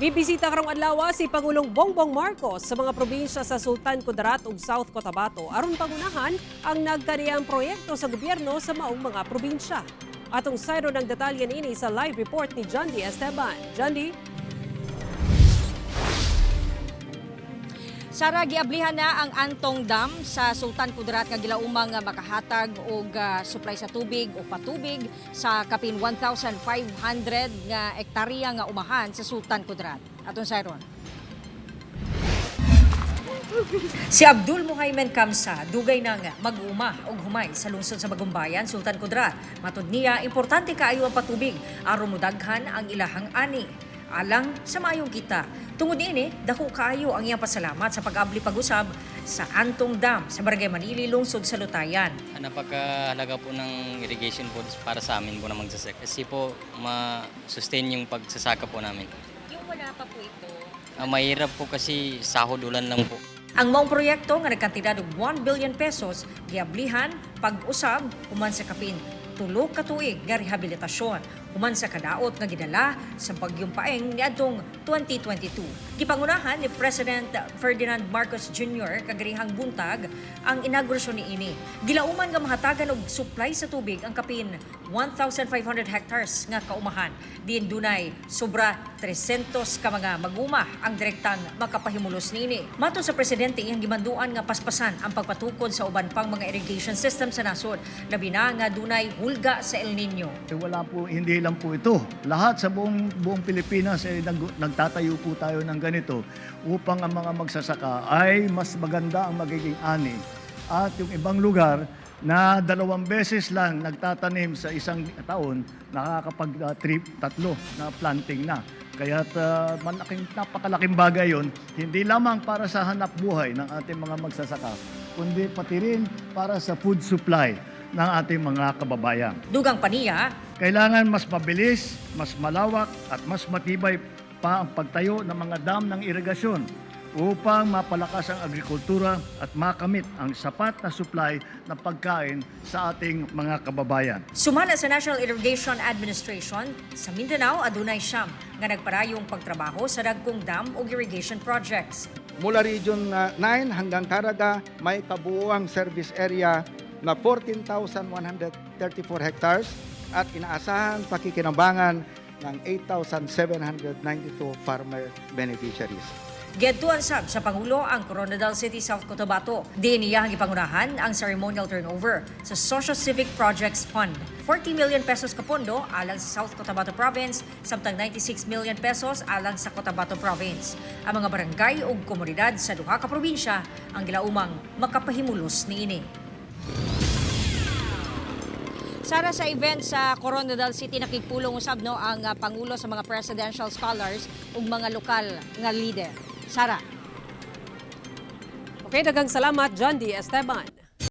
Bibisita karong adlaw si Pangulong Bongbong Marcos sa mga probinsya sa Sultan Kudarat ug South Cotabato aron pangunahan ang nagkaniyang proyekto sa gobyerno sa maong mga probinsya. Atong sayron ang detalye niini sa live report ni John D. Esteban. John D. Sara, giablihan na ang Antong Dam sa Sultan Kudarat nga gilaumang nga makahatag og supply sa tubig o patubig sa kapin 1,500 nga ektarya nga umahan sa Sultan Kudarat. Atong sayron. Si Abdul Muhaimen Kamsa dugay nang mag-uma og humay sa lungsod sa Bagumbayan, Sultan Kudarat. Matud niya, importante kaayo ang patubig aron modaghan ang ilahang ani alang sa maayong kita. Tungod niini, dako kaayo ang iyang pasalamat sa pag-abli pag-usab sa Antong Dam sa Barangay Manili, lungsod sa Lutayan. Napakahalaga po ng irrigation po para sa amin po na magsasaka. Kasi po, ma-sustain yung pagsasaka po namin. Yung wala pa po ito, Mahirap po kasi sahod ulan lang po. Ang maong proyekto nga nagkantidad og 1 billion pesos giablihan pag-usab human sa kapin 3 ka tuig nga rehabilitasyon human sa kadaot nga gidala sa bagyong Paeng niadtong 2022. Gipangunahan ni President Ferdinand Marcos Jr. kagarihang buntag ang inaugurasyon niini. Gilauman nga mahatagan og supply sa tubig ang kapin 1,500 hectares nga kaumahan. Diin dunay sobra 300 ka mga mag-uma ang direktang makapahimulos niini. Matod sa presidente, iyang gimanduan nga paspasan ang pagpatukod sa uban pang mga irrigation system sa nasod, labi na nga dunay hulga sa El Nino. Eh, wala po, hindi lang po ito. Lahat sa buong, buong Pilipinas ay nagtatayo po tayo ng ganito upang ang mga magsasaka ay mas maganda ang magiging ani. At yung ibang lugar na dalawang beses lang nagtatanim sa isang taon, nakakapag tatlo na planting na. Kaya malaking, napakalaking bagay yon, hindi lamang para sa hanap buhay ng ating mga magsasaka, kundi pati rin para sa food supply ng ating mga kababayan. Dugang paniya, Kailangan mas mabilis, mas malawak at mas matibay pa ang pagtayo ng mga dam ng irigasyon upang mapalakas ang agrikultura at makamit ang sapat na supply ng pagkain sa ating mga kababayan. Sumala sa National Irrigation Administration, sa Mindanao adunay 9 nga nagparayong pagtrabaho sa dagkong dam ug irrigation projects. Mula Region 9 hanggang Caraga, may kabuuang service area na 14,134 hectares at inaasahan pakikinabangan ng 8,792 farmer beneficiaries. Giadtuan sab sa Pangulo ang Koronadal City, South Cotabato. Diin niya ang gipangunahan ang ceremonial turnover sa Social Civic Projects Fund. 40 million pesos kapondo alang sa South Cotabato Province, samtang 96 million pesos alang sa Cotabato Province. Ang mga barangay ug komunidad sa duha ka probinsya ang gilaumang makapahimulos niini. Sara, sa event sa Koronadal City, nakigpulong usab no ang pangulo sa mga presidential scholars ug mga lokal nga leader. Sara. Okay, daghang salamat, John D. Esteban.